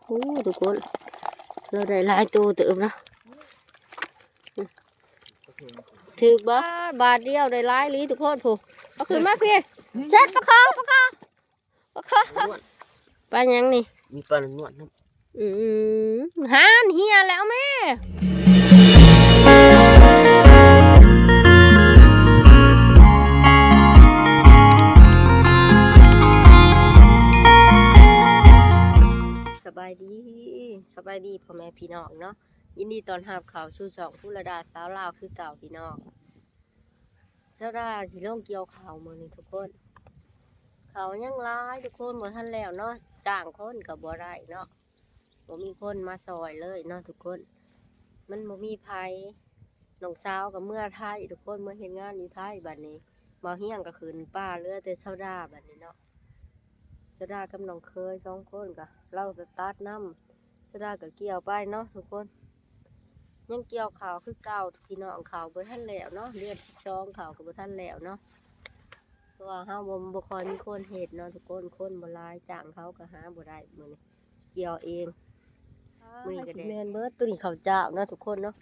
ໂອ້ ທຸກຄົນ ລາວໄດ້ຫຼາຍໂຕເຕີບນະ ຖືກບໍ່? ບາດດຽວໄດ້ຫຼາຍອີ່ຫຼີທຸກຄົນ. ພຸ້ນ ເອົາຂຶ້ນມາພີ້ ເຊັດປາຄາວ ປາຄາວ ປາຄາວ ປາຫຍັງນີ້? ມີປານວດນຳ. ອືມ ຫານເຫຍແລ້ວແມ່. ສະບາຍດີ ສະບາຍດີພໍ່ແມ່ພີ່ນ້ອງເນາະ ຍິນດີຕ້ອນຮັບເຂົ້າສູ່ຊ່ອງພູລະດາສາວລາວຄືເກົ່າພີ່ນ້ອງ. ສາວດາຊິລົງກ່ຽວເຂົ້າມື້ນີ້ທຸກຄົນ ເຂົ້າຍັງຫຼາຍທຸກຄົນ ບໍ່ທັນແລ້ວເນາະ ຈ້າງຄົນກໍບໍ່ໄດ້ເນາະ ບໍ່ມີຄົນມາຊ່ອຍເລີຍເນາະທຸກຄົນ ມັນບໍ່ມີໃຜ. ນ້ອງສາວກໍເມືອໄທທຸກຄົນ ເມືອເຮັດງານຢູ່ໄທ ບັດນີ້ບ່າວຮຽງກໍຂຶ້ນປ່າ ເຫຼືອແຕ່ສາວດາບັດນີ້ເນາະ. ສາວດາກັບນ້ອງເຂີຍສອງຄົນກໍ ລາວກໍຕັດນຳ ສາວດາກໍກ່ຽວໄປເນາະທຸກຄົນ ຍັງກ່ຽວເຂົ້າຄືເກົ່າພີ່ນ້ອງ ເຂົ້າບໍ່ທັນແລ້ວເນາະ ເດືອນສິບສອງເຂົ້າກໍບໍ່ທັນແລ້ວເນາະ ເພາະວ່າເຮົາບໍ່ ບໍ່ຄ່ອຍມີຄົນເຮັດເນາະທຸກຄົນ ຄົນບໍ່ຫຼາຍ ຈ້າງເຂົາກໍຫາບໍ່ໄດ້ ມື້ນີ້ກ່ຽວເອງ. ມື້ນີ້ກໍແມ່ນເບິດ ໂຕນີ້ເຂົ້າຈ້າວເນາະທຸກຄົນເນາະ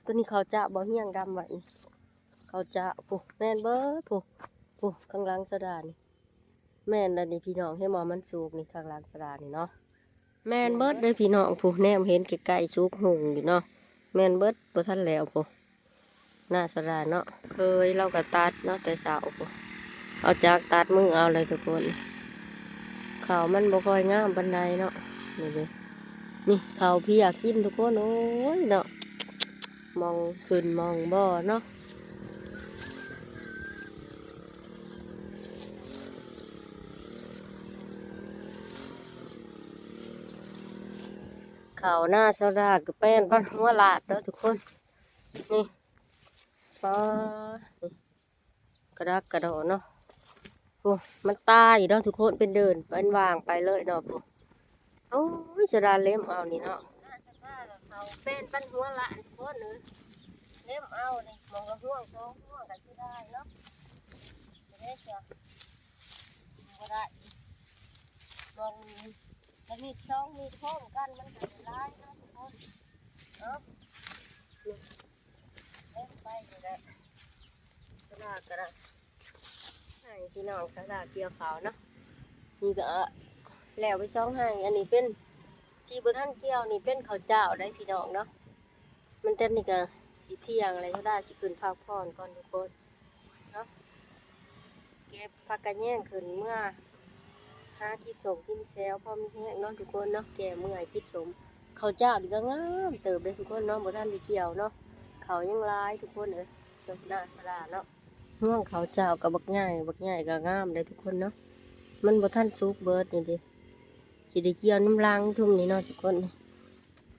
ໂຕນີ້ເຂົ້າຈ້າວ ບ່າວຮຽງດຳໄວ້ນີ້ ເຂົ້າຈ້າວ ພຸ້ນ ແມ່ນເບິດ ພຸ້ນ ພຸ້ນ ຂ້າງຫຼັງສາວດານີ້ ແມ່ນແລ້ວນີ້ພີ່ນ້ອງ ເຫັນບໍ່ ມັນສຸກນີ້ ຂ້າງຫຼັງສາວດານີ້ເນາະ ແມ່ນເບິດເດີ້ພີ່ນ້ອງ ພຸ້ນ ແນມເຫັນໃກ້ໆ ສຸກຮຸ່ງຢູ່ເນາະ ແມ່ນເບິດ ບໍ່ທັນແລ້ວ ພຸ້ນ ໜ້າສາວດາເນາະ. ເຂີຍລາວກໍຕັດເນາະ ແຕ່ເຊົ້າ ພຸ້ນ ເອົາຈັກຕັດມືເອົາເລີຍທຸກຄົນ ເຂົ້າມັນບໍ່ຄ່ອຍງາມປານໃດເນາະ ນີ້ເດ້ ນີ້ເຂົ້າເພຍກິນທຸກຄົນ ໂອ້ຍເນາະ ໝ່ອງຂຶ້ນໝ່ອງບໍ່ເນາະ. ເຂົ້ານາສາວດາກໍແປນພັນຫົວລາດເດີ້ທຸກຄົນ ນີ້ ປ້າ ນີ້ ກະດັກກະດໍເນາະ ໂອ້ ມັນຕາຍເນາະທຸກຄົນ ເປັນເດີ່ນເປັນຫວ່າງໄປເລີຍເນາະ ໂອ້ຍ ສາວດາເລັມເອົານີ້ເນາະ ເຂົາເປັນປັນຫົວລາດທຸກຄົນເອີຍ ເລັມເອົານີ້ ໝ່ອງລະຫ່ວງສອງຫ່ວງກໍຊິໄດ້ເນາະ ເດ້ເຈົ້າ ບໍ່ໄດ້ ໝ່ອງລະມິດສອງມິດພ້ອມກັນ ມັນກໍໄດ້ຫຼາຍເນາະທຸກຄົນ ເອີ ເລັມໄປນີ້ແຫຼະ ສາວດາກໍໄດ້ ໃຫ້ພີ່ນ້ອງສາວດາກ່ຽວເຂົ້າເນາະ ນີ້ກໍແລ້ວໄປສອງໄຮ່ ອັນນີ້ເປັນທີ່ບໍ່ທັນກ່ຽວນີ້ເປັນເຂົ້າຈ້າວໄດ໋ພີ່ນ້ອງເນາະ ມັນແຕ່ນີ້ກໍຊິທ່ຽງແລ້ວ ສາວດາຊິຂຶ້ນພັກຜ່ອນກ່ອນທຸກຄົນເນາະ ເກັບຜັກກະແຍງຂຶ້ນເມືອຫາກິນສົ້ມກິນແຊວ ພໍມີແຮງເນາະທຸກຄົນເນາະ ແກ້ເມື່ອຍກິນສົ້ມ ເຂົ້າຈ້າວນີ້ກໍງາມເຕີບເດ້ທຸກຄົນເນາະ ບໍ່ທັນໄດ້ກ່ຽວເນາະ ເຂົ້າຍັງຫຼາຍທຸກຄົນເອີຍ ເຈົ້າໜ້າສາລາເນາະ ຮວງເຂົ້າຈ້າວກໍບັກໃຫຍ່ ບັກໃຫຍ່ກໍງາມເດ້ທຸກຄົນເນາະ ມັນບໍ່ທັນສຸກເບີດນີ້ເດ້ ຊິໄດ້ກ່ຽວນຳຫຼັງທຸ່ມນີ້ເນາະທຸກຄົນ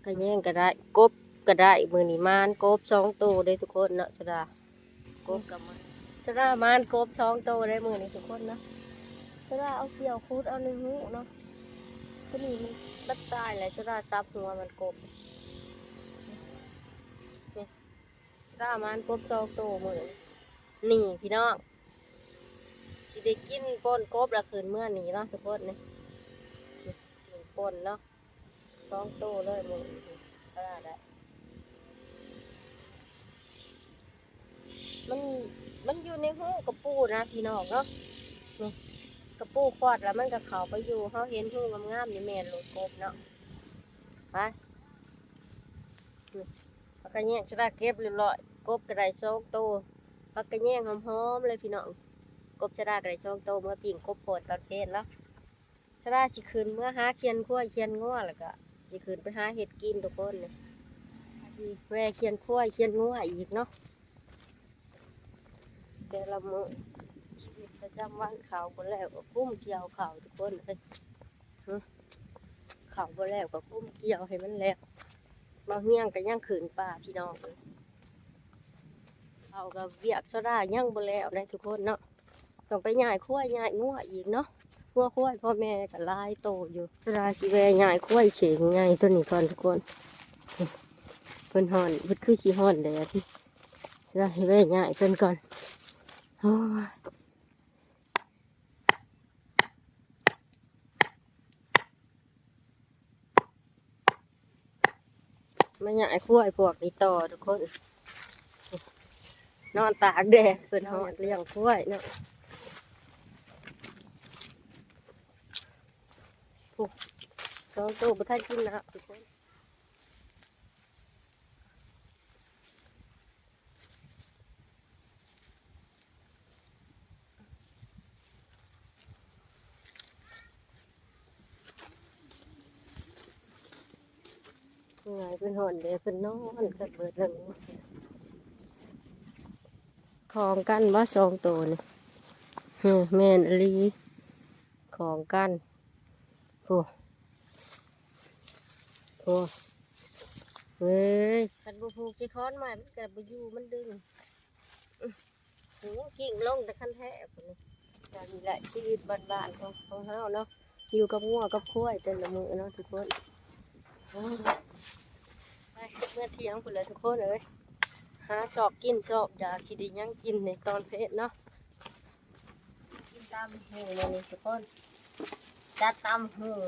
ກະແຍງກໍໄດ້ ກົບກໍໄດ້ ມື້ນີ້ໝານກົບສອງໂຕເດ້ທຸກຄົນເນາະ ສາລາ ກົບກໍມາ ສາລາໝານກົບສອງໂຕໄດ້ມື້ນີ້ທຸກຄົນເນາະ ສາລາເອົາກ່ຽວຂຸດເອົາໃນຫູເນາະ ຕົວນີ້ມັນ ມັນຕາຍແລ້ວ ສາລາສັບຫົວມັນກົບ ນີ້ ສາລາໝານກົບສອງໂຕມື້ນີ້ ນີ້ພີ່ນ້ອງ ຊິໄດ້ກິນປົ່ນກົບແລ້ວຂຶ້ນເມືອນີ້ເນາະທຸກຄົນ ນີ້ ນີ້ ນີ້ປົ່ນເນາະ ສອງໂຕເລີຍມື້ນີ້ ສາລາໄດ້ ມັນ ມັນຢູ່ໃນຮູກະປູນະພີ່ນ້ອງເນາະ ນີ້ ກະປູຂອດແລ້ວມັນກໍເຂົ້າໄປຢູ່ ເຮົາເຫັນຮູງາມໆ ນີ້ແມ່ນໂລດກົບເນາະ ໄປ ນີ້ ຜັກກະແຍງສາລາເກັບຮຽບຮ້ອຍ ກົບກໍໄດ້ສອງໂຕ ຜັກກະແຍງຫອມໆ ເລີຍພີ່ນ້ອງ ກົບສາລາກໍໄດ້ສອງໂຕ ເມືອປີ້ງກົບໂພດຕອນເພນເນາະ ສາລາຊິຂຶ້ນເມືອຫາຄຽນຄວາຍຄຽນງົວ ແລ້ວກໍຊິຂຶ້ນໄປຫາເຮັດກິນທຸກຄົນ ນີ້ ແວ່ຄຽນຄວາຍຄຽນງົວອີກເນາະ ແຕ່ລະມື້ຊີວິດປະຈຳວັນ ເຂົ້າບໍ່ແລ້ວກໍກຸ້ມກ່ຽວເຂົ້າທຸກຄົນເອີຍ ເຂົ້າບໍ່ແລ້ວກໍກຸ້ມກ່ຽວໃຫ້ມັນແລ້ວ ເບົາຮຽງກໍຍັງຂຶ້ນປ່າພີ່ນ້ອງເອີຍ ເຂົ້າກໍວຽກສາລາຍັງບໍ່ແລ້ວເດ້ທຸກຄົນເນາະ ຕ້ອງໄປຍ້າຍຄວາຍຍ້າຍງົວອີກເນາະ ງົວຄວາຍພໍ່ແມ່ກໍຫຼາຍໂຕຢູ່ ສາລາຊິແວ່ຍ້າຍຄວາຍເຂງໃຫຍ່ຕົວນີ້ກ່ອນທຸກຄົນ ເພິ່ນຮ້ອນ ເພິ່ນຄືຊິຮ້ອນແດດ ສາລາຊິແວ່ຍ້າຍເພິ່ນກ່ອນ ໂອ້ຍ. ມາຍ້າຍຄວາຍພວກນີ້ຕໍ່ທຸກຄົນ ນອນຕາກແດດ ເພິ່ນຮອດລ້ຽງຄວາຍເນາະ ໂອ້ ສອງໂຕບໍ່ທັນກິນນ້ຳທຸກຄົນ. ເມື່ອຍ ເພິ່ນຮ້ອນແດ່ ເພິ່ນນອນກັນເບິດແລ້ວ. ຂອງກັນບໍ່ ສອງໂຕນີ້? ເອີ ແມ່ນອີ່ຫຼີ ຂອງກັນ. ໂອ້ ໂອ້ ເວີຍ ຄັນບໍ່ຜູກຊິຄ້ອນໄມ້ມັນກໍບໍ່ຢູ່ ມັນດຶງ. ນີ້ຍັງກິ້ງລົງແຕ່ຄັນແທ້ພຸ້ນນີ້. ກໍນີ້ແຫຼະຊີວິດບ້ານໆຂອງ ຂອງເຮົາເນາະ ຢູ່ກັບງົວກັບຄວາຍແຕ່ລະມື້ເນາະທຸກຄົນ. ໄປເມືອຖຽງພຸ້ນແຫຼະທຸກຄົນເອີຍ ຫາຊອກກິນຊອກຢາກ ຊິໄດ້ຫຍັງກິນໃນຕອນເພນເນາະ. ກິນຕຳຫຸ່ງມື້ນີ້ທຸກຄົນ ຈັດຕຳຫຸ່ງ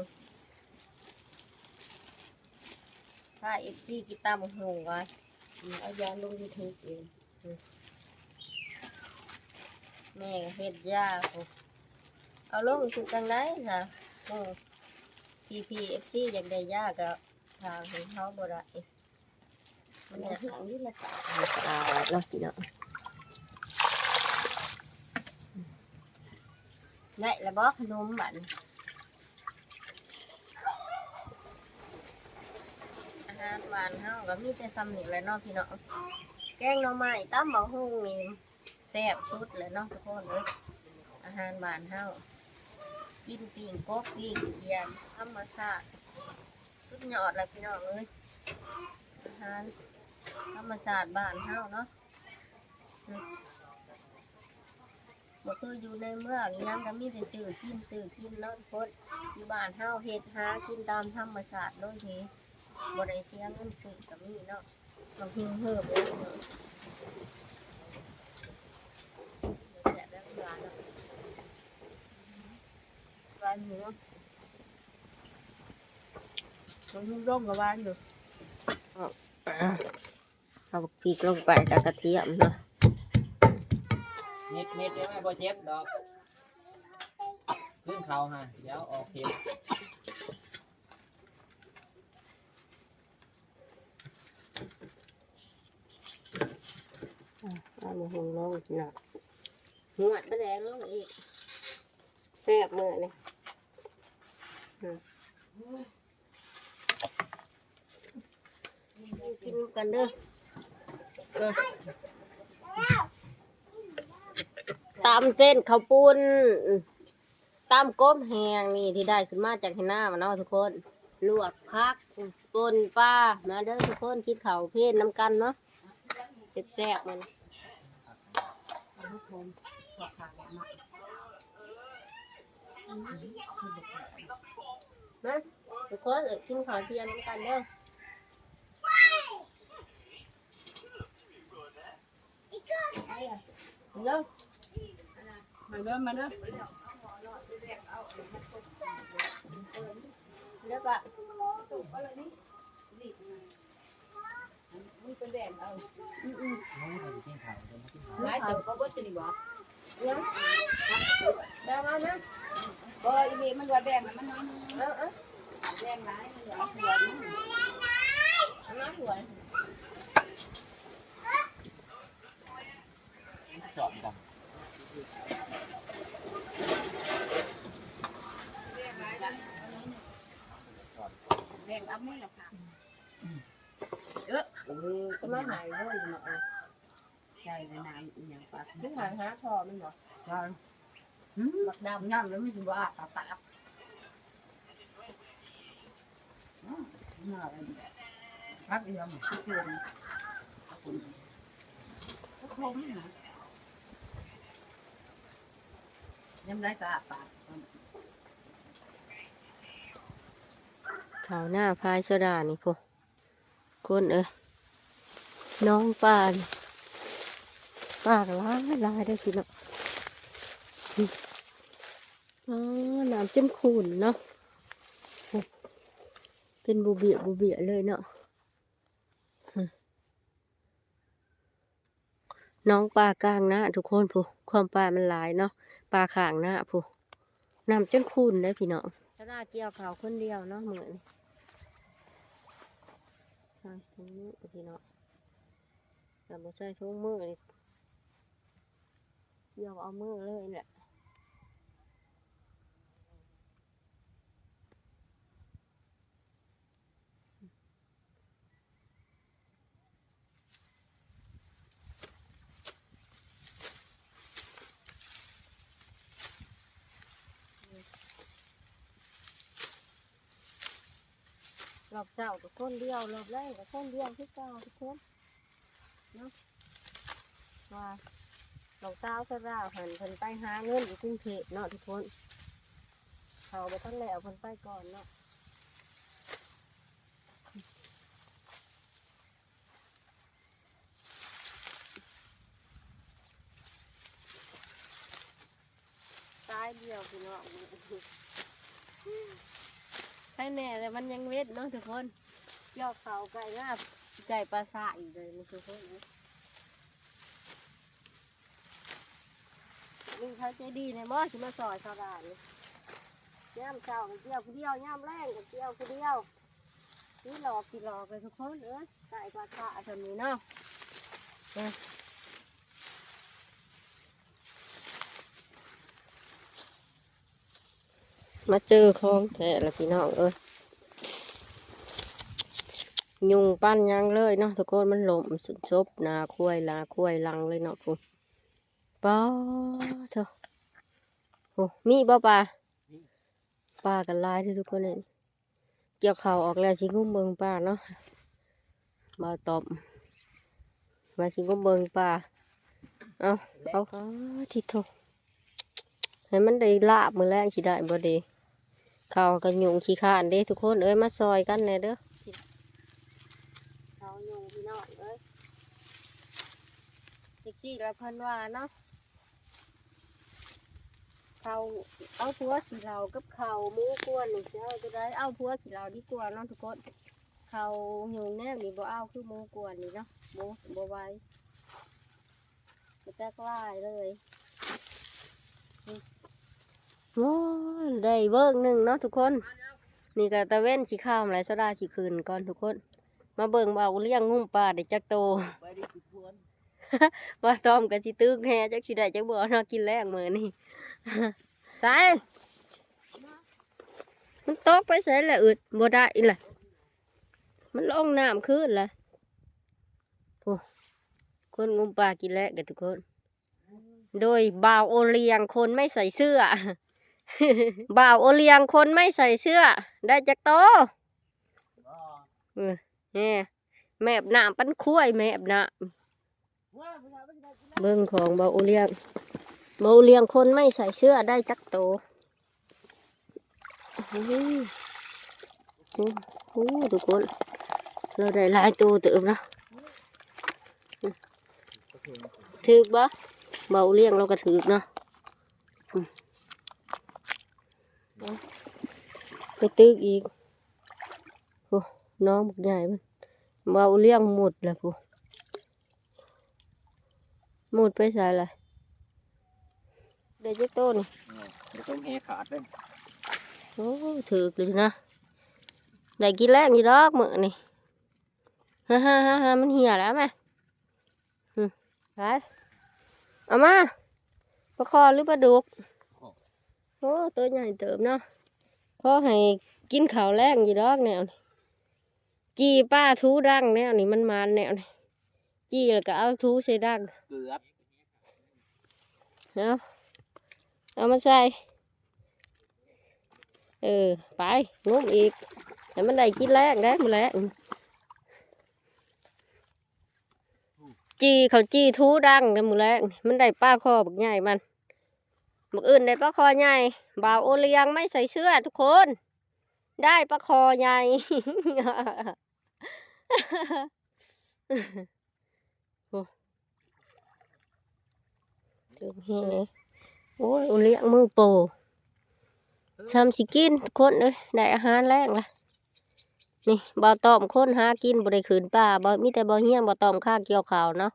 ພາເອັຟຊີກິນຕຳຫຸ່ງວ່າ ອືມ ເອົາຢາລົງຢູທູບເອງ. ອືມ ແມ່ກໍເຮັດຢາ ໂອ້ ເອົາລົງຄືຈັ່ງໃດຊະ. ໂອ້ ພີພີເອັຟຊີຢາກໄດ້ຢາກໍທາງໃຫ້ເຮົາບໍ່ໄດ້ ມັນຢາກທາງຢູ່ລະສາດ ສະອາດເນາະພີ່ນ້ອງ. ໄດ້ລະບໍ່ຂະໜົມບັດນີ້? ອາຫານບ້ານເຮົາກໍມີແຕ່ຊ່ຳນີ້ແຫຼະເນາະພີ່ນ້ອງ ແກງໜໍ່ໄມ້ ຕຳບັກຫຸ່ງນີ້ແຊບສຸດແຫຼະເນາະທຸກຄົນເອີຍ. ອາຫານບ້ານເຮົາ ກິນປີ້ງກົບ ປີ້ງຂຽດ ທຳມະຊາດ ສຸດຍອດແຫຼະພີ່ນ້ອງເອີຍ. ອາຫານທຳມະຊາດບ້ານເຮົາເນາະ ອືມ ບໍ່ຄືຢູ່ໃນເມືອງ ອີ່ຫຍັງກໍມີແຕ່ຊື້ກິນ ຊື້ກິນເນາະທຸກຄົນ. ຢູ່ບ້ານເຮົາເຮັດຫາກິນຕາມທຳມະຊາດໂດຍທີ່ບໍ່ໄດ້ເສຍເງິນຊື້ກໍມີເນາະ. ບັກຫຸ່ງເຮີບເດ້ພີ່ນ້ອງ ແຊບແລ້ວ ຫວານເນາະ ຫວານຢູ່ເນາະ. ບັກຫຸ່ງດົງກໍຫວານຢູ່ ເອົາ ເອົາບັກພິກລົງໄປກັບກະທຽມເນາະ. ເມັດໆ ເອົາໄວ້ບໍ່ເຈັບດອກ ຂຶ້ນເຂົ້າຫັ້ນ ດຽວອອກເຜັດ. ອ່າ ເອົາບັກຫຸ່ງລົງເນາະ ຫວດປາແດກລົງອີກ ແຊບມື້ນີ້ ອືມ. ກິນນຳກັນເດີ ເອີ ຕຳເສັ້ນເຂົ້າປຸ້ນ ຕຳກົບແຫ້ງນີ້ທີ່ໄດ້ຂຶ້ນມາຈາກໄຮ່ນາມາເນາະທຸກຄົນ ລວກຜັກ ປົ່ນປາ ມາເດີທຸກຄົນ ກິນເຂົ້າເພນນຳກັນເນາະ ແຊບໆ ມື້ນີ້. ມາທຸກຄົນ ເອີ ກິນເຂົ້າທ່ຽງນຳກັນເດີ. ເດີ ມາເດີ ມາເດີ ເດີປະ. ອືມໆ ຫຼາຍເຕີບບໍ່ ເບິດຕົວນີ້ບໍ່? ຍັງ ແບ່ງເອົານະ ບໍ່ ອີ່ເມ ມັນວ່າແບ່ງໃຫ້ມັນໜ້ອຍໜຶ່ງ ເອີໆ ແບ່ງຫຼາຍມັນວ່າເອົາຖ້ວຍໜຶ່ງ ເອົາມາຖ້ວຍ ຈອດກັນ ແບ່ງເອົາແມ່ລະ ເອີ ເອີ ກໍມາໃຫ້ເດີເນາະ ໃສ່ໃນນ້ຳອີ່ຫຍັງປະ ຄືຫາ ຫາທໍ່ມັນບໍ່? ວ່າ ອືມ ບັກດຳ ນ້ຳແລ້ວມີແຕ່ບໍ່ອາບປາກ ອືມ ພັກອີ່ຫຍັງ ພັກເດືອນ ພັກຄົມນະ ຍາມໃດກໍອາບປາກ ເຂົ້າໜ້າພາຍໂຊດານີ້ພຸ້ນ. ຄົນເອີຍ ໜອງປານີ້ ປາກໍຫຼາຍຫຼາຍເດີພີ່ນ້ອງ ອາ ນ້ຳຈົນຂຸ້ນເນາະ ເປັນບູເບ້ຍບູເບ້ຍເລີຍເນາະ ໜອງປາກາງນາທຸກຄົນ ຜູ້ ຄວາມປາມັນຫຼາຍເນາະ ປາຂ້າງນາຜູ້ ນ້ຳຈົນຂຸ່ນເດ້ພີ່ນ້ອງ. ສາລາກ່ຽວເຂົ້າຄົນດຽວເນາະມື້ນີ້ ໃສ່ຖົງມືພີ່ນ້ອງ ຖ້າບໍ່ໃສ່ຖົງມືນີ້ ກ່ຽວເອົາມືເລີຍແຫຼະ. ຮອບເຊົ້າກໍຄົນດຽວ ຮອບແລງກໍຄົນດຽວຄືເກົ່າທຸກຄົນ. ເນາະ ວ່ານ້ອງສາວສາລາຫັ້ນ ເພິ່ນໄປຫາເງິນຢູ່ກຸງເທບເນາະທຸກຄົນ ເຂົາບໍ່ທັນແລ້ວ ເພິ່ນໄປກ່ອນເນາະ. ຕາຍດຽວພີ່ນ້ອງ ໃຄແນ່ແຕ່ມັນຍັງເວັນເນາະທຸກຄົນ ກ່ຽວເຂົ້າໃກ້ງາມ ໃກ້ປາສາອີກເລີຍນີ້ທຸກຄົນ. ມີໃຜໃຈດີແດ່ບໍ່ ຊິມາຊ່ອຍຊາວບ້ານນີ້? ຍາມເຊົ້າກໍກ່ຽວຜູ້ດຽວ ຍາມແລງກໍກ່ຽວຜູ້ດຽວ ຊິຫຼອກ ຊິຫຼອກເລີຍທຸກຄົນເອີຍ ໃກ້ປາສາສ່ຳນີ້ເນາະ. ມາເຈີຂອງແທ້ລະພີ່ນ້ອງເອີຍ ຍຸງປານຫຍັງເລີຍເນາະທຸກຄົນ ມັນລົ້ມຊຸບໜ້າຄວາຍຫຼ້າຄວາຍຫຼັງເລີຍເນາະພຸ້ນ. ປາໂທ້ ໂອ້ ມີບໍ່ປາ? ປາກໍຫຼາຍເດ້ທຸກຄົນເອີຍ. ກ່ຽວເຂົ້າອອກແລ້ວ ຊິງຸ້ມເບິ່ງປາເນາະ ບ່າວຕ້ອມ ວ່າຊິງຸ້ມເບິ່ງປາ. ເອົາ ເອົາ ປາທິໂທ້ ໃຫ້ມັນໄດ້ລາບ ມື້ແລງຊິໄດ້ບໍ່ເດ? ເຂົ້າກໍຫຍຸ້ງຂີ້ຄ້ານເດ້ທຸກຄົນເອີຍ ມາຊ່ອຍກັນແດ່ເດີ. ເຂົ້າຫຍຸ້ງພີ່ນ້ອງເອີຍ ຈັ່ງຊີ້ລະເພິ່ນວ່າເນາະ. ເຂົ້າ ເອົາຜົວຂີ້ເຫຼົ້າກັບເຂົ້າໝູກວນນີ້ ຊິເອົາໂຕໃດ? ເອົາຜົວຂີ້ເຫຼົ້າດີກວ່າເນາະທຸກຄົນ. ເຂົ້າຫຍຸ້ງແນວນີ້ບໍ່ເອົາຄືໝູກວນນີ້ເນາະ ບໍ່ ບໍ່ໄຫວ ບໍ່ຈັກຫຼາຍເລີຍ. ໂອ້ຍ ໄດ້ເວີ້ງໜຶ່ງເນາະທຸກຄົນ. ນີ້ກໍຕາເວັນຊິຄ່ຳແລ້ວ ສາວດາຊິຂຶ້ນກ່ອນທຸກຄົນ. ມາເບິ່ງວ່າອຸລຽງງຸ້ມປາໄດ້ຈັກໂຕ. ບໍ່ຕ້ອມກໍຊິຕຶກແຮ່ ຈັກຊິໄດ້ຈັກບໍ່ເນາະ ກິນແລງມື້ນີ້. ໃສ ມັນຕົກໄປໃສລະ? ອຶດບໍ່ໄດ້ລະ ມັນລົງນ້ຳຄືນລະ. ໂອ້ ຄົນງຸ້ມປາກິນແລງເດີທຸກຄົນ ໂດຍບ່າວໂອລຽງຄົນໄມ່ໃສ່ເສື້ອ ບ່າວໂອລຽງຄົນໄມ່ໃສ່ເສື້ອ ໄດ້ຈັກໂຕ? ເອີ ແຮ ແມບນ້ຳປັນຄວາຍ ແມບນ້ຳ. ເບິ່ງຂອງບ່າວໂອລຽງ ບ່າວໂອລຽງຄົນໄມ່ໃສ່ເສື້ອ ໄດ້ຈັກໂຕ? ໂອ້ ໂອ້ ທຸກຄົນ ລາວໄດ້ຫຼາຍໂຕເຕີບເນາະ. ຖືກບໍ່? ບ່າວໂອລຽງລາວກໍຖືກເນາະ. ອືມ ໄປຕຶກອີກ. ໂອ້ ນ້ອງບັກໃຫຍ່ມັນ ເວົ້າລຽງໝົດລະພຸ້ນ ໝົດໄປໃສລະ? ໄດ້ຈັກໂຕນີ້? ເອີ ໄດ້ຕົ້ມແຫຂາດເດ້. ໂອ້ ຖືກຢູ່ນະ ໄດ້ກິນແລງຢູ່ດອກມື້ນີ້. ຮາໆໆໆ ມັນເຫ່ຍແລ້ວແມະ. ຫຶ ໄປ ເອົາມາ ປາຄໍ່ຫຼືປາດຸກ? ໂອ້ ໂຕໃຫຍ່ເຕີບເນາະ. ພໍໃຫ້ກິນເຂົ້າແລງຢູ່ດອກແນວນີ້ ຈີ່ປາຖູດັງແນວນີ້ ມັນໝານແນວນີ້ ຈີ່ແລ້ວກໍເອົາຖູໃສ່ດັງ ເກືອບ ເອົາ ເອົາມາໃສ່. ເອີ ໄປ ງຸ້ມອີກ ໃຫ້ມັນໄດ້ກິນແລງໄດ໋ມື້ແລງ. ຈີ່ເຂົ້າຈີ່ຖູດັງເດີມື້ແລງ ມັນໄດ້ປາຄໍ່ບັກໃຫຍ່ມັນ. ມື້ອື່ນໄດ້ປາຄໍ່ໃຫຍ່ ບ່າວໂອລຽງໄມ່ໃສ່ເສື້ອທຸກຄົນ ໄດ້ປາຄໍ່ໃຫຍ່. ໂອ້ ຖືກແຮງ ໂອ້ຍ ໂອລຽງມືໂປ ຊ່ຳຊິກິນທຸກຄົນເອີຍ ໄດ້ອາຫານແລງລະ. ນີ້ ບ່າວຕ້ອມຄົນຫາກິນ ບໍ່ໄດ້ຂຶ້ນປ່າ ບໍ່ ມີແຕ່ບ່າວຮຽງ ບ່າວຕ້ອມຄາກ່ຽວເຂົ້າເນາະ.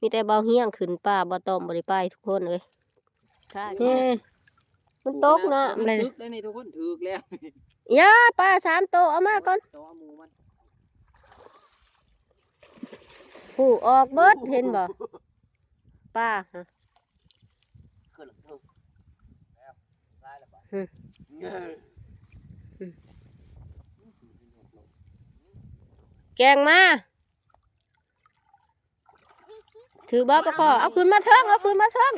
ມີແຕ່ເບົາຮຽງຂຶ້ນປ່າ ເບົາຕ້ອມບໍ່ໄດ້ໄປທຸກຄົນເອີຍ. ເອີ ມັນຕົກນ້ຳເລີຍ ຖືກແລ້ວນີ້ທຸກຄົນ ຖືກແລ້ວ. ຢ່າ ປາສາມໂຕ ເອົາມາກ່ອນ. ໂຕໝູ່ມັນ ຜູ້ອອກເບິດ ເຫັນບໍ່? ປາ ແກ່ງມາ ຖືບໍ່ປາຄໍ? ເອົາຂຶ້ນມາເທິງ ເອົາຂຶ້ນມາເທິງ.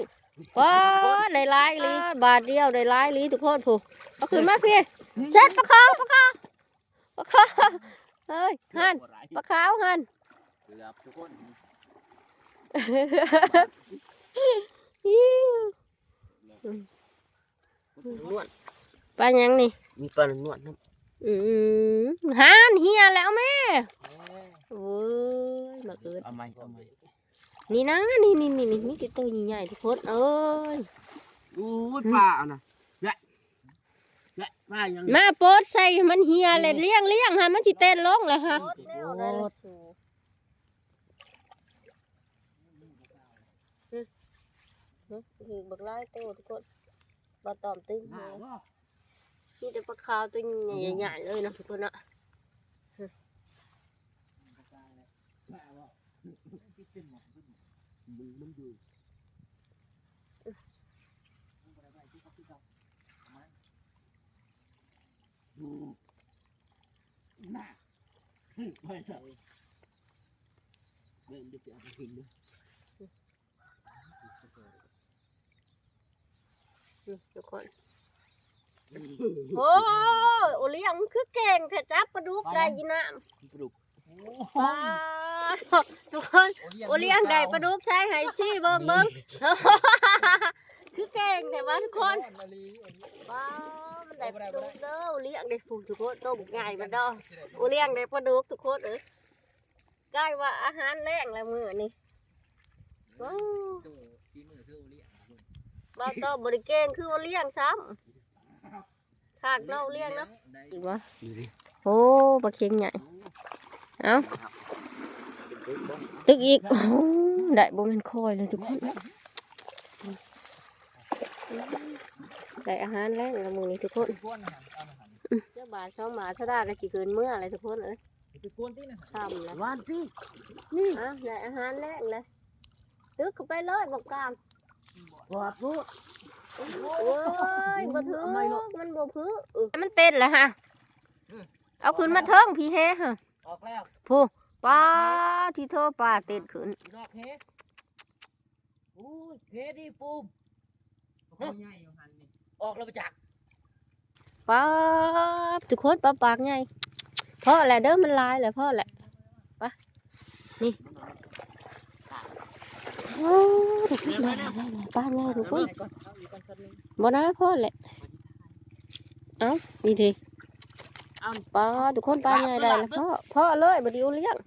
ປາ ໄດ້ຫຼາຍອີ່ຫຼີ ບາດດຽວໄດ້ຫຼາຍອີ່ຫຼີທຸກຄົນ. ຜູ້ ເອົາຂຶ້ນມາພີ້ ເຊັດປາຄໍ ປາຄໍ. ປາຄາວ ເຮີ້ຍ ຫັ້ນ ປາຄາວຫັ້ນ ເກືອບທຸກຄົນ. ປາຫຍັງນີ້? ມີປານວດນຳ. ອືມ ຫັ້ນ ເຮຍແລ້ວແມ່. ໂອ້ຍ ບັກເອີດ ເອົາໃໝ່ ເອົາໃໝ່. ນີ້ນະ ນີ້ໆໆ ມີແຕ່ໂຕໃຫຍ່ໆ ທຸກຄົນເອີຍ. ໂອ້ຍ ປາເອົານະ ແລະ ແລະ ປາຫຍັງ? ມາປົດໃສ່ໃຫ້ມັນເຮຍແຫຼະ ລ້ຽງໆ ຫາມັນຊິເຕັ້ນລົງແຫຼະຫາ. ໂອ້ຍ ໂອ້ຍ ຖືກບັກຫຼາຍໂຕທຸກຄົນ. ບໍ່ຕ້ອມຕຶງເຮຍ ມີແຕ່ປາຄາວໂຕໃຫຍ່ໆ ເລີຍເນາະທຸກຄົນເນາະ. ນີ້ທຸກຄົນ ໂອ້ ໂອລ້ຽງຄືເກັ່ງແທ້ ຈັບປາດຸກໄດ້ຢູ່ນ້ຳ. ປາດຸກ ປາ ທຸກຄົນ ໂອລ້ຽງໄດ້ປາດຸກໃສ່ໃຫ້ຊີ້ເບິ່ງ ເບິ່ງ ຄືເກັ່ງແທ້ຫວາທຸກຄົນ. ປາ ມັນໄດ້ປາດຸກເດີ ໂອລ້ຽງເດ້ ຜູ້ ທຸກຄົນ ໂຕບັກໃຫຍ່ມັນເດີ ໂອລ້ຽງໄດ້ປາດຸກທຸກຄົນເອີຍ. ໃກ້ວ່າອາຫານແລງແລ້ວມື້ນີ້. ໂອ້ ໂຕ ສີມືຄືໂອລ້ຽງ ບ່າວຕ້ອມບໍ່ໄດ້ເກັ່ງຄືໂອລ້ຽງຊ້ຳ. ຄັກເນາະໂອລ້ຽງເນາະ. ອີກບໍ່? ໂອ້ ປາເຄັງໃຫຍ່. ເອົ້າ ຕຶກອີກ. ໂອ້ ໄດ້ບໍ່ແມ່ນຄ່ອຍເລີຍທຸກຄົນ ໄດ້ອາຫານແລງແລ້ວມື້ນີ້ທຸກຄົນ. ຈັກບາດສອງບາດ ທະດາກໍຊິຂຶ້ນເມືອແລ້ວທຸກຄົນເອີຍ. ຄ່ຳແລ້ວ ຫວານຕິ ນີ້ ອ່ະ ໄດ້ອາຫານແລງແລ້ວ. ຕຶກເຂົ້າໄປເລີຍ ບັກກາງ ປອດໂພດ. ໂອ້ຍ ບໍ່ຖືກ ມັນບໍ່ຖືກ ມັນເຕັ້ນແລ້ວຫະ. ເອົາຂຶ້ນມາເທິງພີ້ແຮຫະ ອອກແລ້ວ ຜູ້ ປາທິໂທ ປາເຕັ້ນຂຶ້ນ. ໂອ້ຍ ເພດີປູມ ເຮົາໃຫຍ່ຢູ່ຫັ້ນນີ້ ອອກແລ້ວບໍ່ຈັກ. ປາ ທຸກຄົນ ປາປາກໃຫຍ່. ພໍແລ້ວເດີ ມັນຫຼາຍແລ້ວ ພໍແລ້ວ. ໄປ ນີ້ ໂອ້ ປາໃຫຍ່ທຸກຄົນ. ບໍ່ນະ ພໍແລ້ວ. ເອົ້າ ນີ້ເດ ເອົ້າ ປາ ທຸກຄົນ ປາໃຫຍ່ໄດ້ແລ້ວ. ພໍ ພໍເລີຍ ບໍ່ດີໂອລ້ຽງ.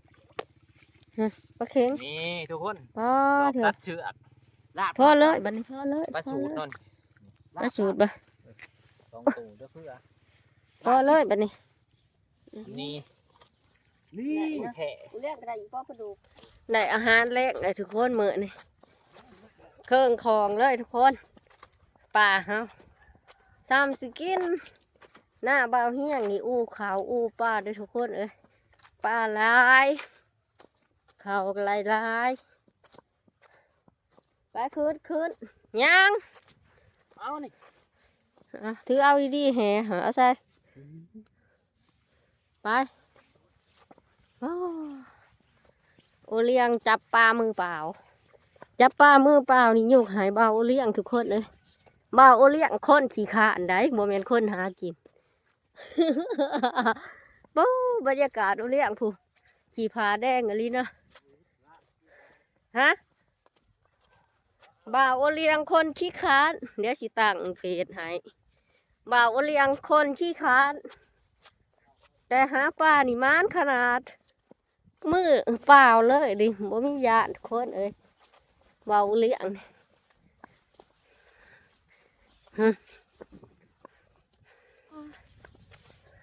ຮະ ປາເຄັງ ນີ້ທຸກຄົນ ອໍ ລອກຕັດເຊືອກ ພໍເລີຍບັດນີ້ ພໍເລີຍ ປາສູດເນາະ ປາສູດບໍ່ ສອງໂຕເດີເພື່ອ ພໍເລີຍບັດນີ້ ນີ້ ນີ້ແທ້ ເລື່ອງກໍໄດ້ອີກບໍ່ປາດຸກ ໄດ້ອາຫານແລງແລ້ວທຸກຄົນ ມື້ນີ້ເຄິ່ງຂອງເລີຍທຸກຄົນ ປາເຮົາຊ້ຳຊິກິນ ໜ້າບ່າວຮຽງນີ້ ອູ່ເຂົ້າອູ່ປາເດີທຸກຄົນເອີຍ ປາຫຼາຍ ເຂົ້າກໍຫຼາຍໆ ໄປ ຂຶ້ນ ຂຶ້ນ ຍ່າງ ເອົານີ້ ອ່ະ ຖືເອົາດີໆ ແຫ ເອົາໃສ່ ໄປ ໂອ້ ໂອລ້ຽງຈັບປາມືເປົ່າ ຈັບປາມືເປົ່ານີ້ ຍົກໃຫ້ບ່າວໂອລ້ຽງທຸກຄົນເອີຍ ບ່າວໂອລ້ຽງຄົນຂີ້ຄ້ານໃດ໋ ບໍ່ແມ່ນຄົນຫາກິນ. ໂອ້ ບັນຍາກາດໂອລ້ຽງຜູ້ ຂີ້ຜາແດງອີ່ຫຼີເນາະ ຮະ ບ່າວໂອລ້ຽງຄົນຂີ້ຄ້ານ ດຽວຊິຕັ້ງເພຈໃຫ້ ບ່າວໂອລ້ຽງຄົນຂີ້ຄ້ານ ແຕ່ຫາປານີ້ໝານຂະໜາດ. ມືເປົ່າເລີຍນີ້ ບໍ່ມີຢ້ານທຸກຄົນເອີຍ ເວົ້າເລື່ອງ ຮຶ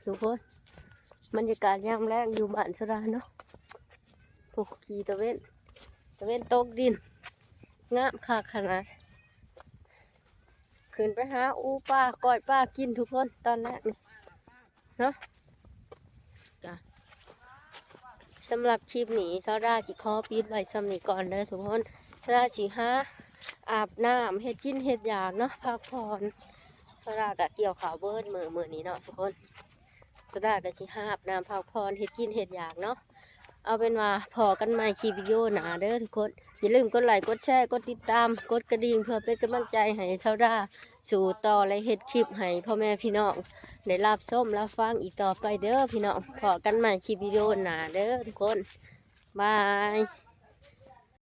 ທຸກຄົນ ບັນຍາກາດຍາມແລງຢູ່ບ້ານສະດາເນາະ ໂອ້ ຂີ່ຕາເວັນ ຕາເວັນຕົກດິນ ງາມຄັກຂະໜາດ. ຂຶ້ນໄປຫາອູປາ ກ້ອຍປາກິນທຸກຄົນ ຕອນແລກນີ້ເນາະ. ກະ ສຳລັບຄລິບນີ້ ສາວດາຊິຂໍປິດໄວ້ສ່ຳນີ້ກ່ອນເດີທຸກຄົນ. ສາວດາຊິຫາອາບນ້ຳ ເຮັດກິນເຮັດຢາກເນາະ ພັກຜ່ອນ. ສາວດາກະກ່ຽວເຂົ້າເບິດມື້ ມື້ນີ້ເນາະທຸກຄົນ. ສາວດາກະຊິຫາອາບນ້ຳ ພັກຜ່ອນ ເຮັດກິນເຮັດຢາກເນາະ. ເອົາເປັນວ່າພໍ້ກັນໃໝ່ຄລິບວິດີໂອໜ້າເດີທຸກຄົນ. ຢ່າລືມກົດໄລ ກົດແຊ ກົດຕິດຕາມ ກົດກະດິ່ງ ເພື່ອເປັນກຳລັງໃຈໃຫ້ສາວດາ ສູ້ຕໍ່ ແລະ ເຮັດຄລິບໃຫ້ພໍ່ແມ່ພີ່ນ້ອງໄດ້ຮັບຊົມຮັບຟັງອີກຕໍ່ໄປເດີພີ່ນ້ອງ. ພໍ້ກັນໃໝ່ຄລິບວິດີໂອໜ້າເດີທຸກຄົນ. ບາຍ.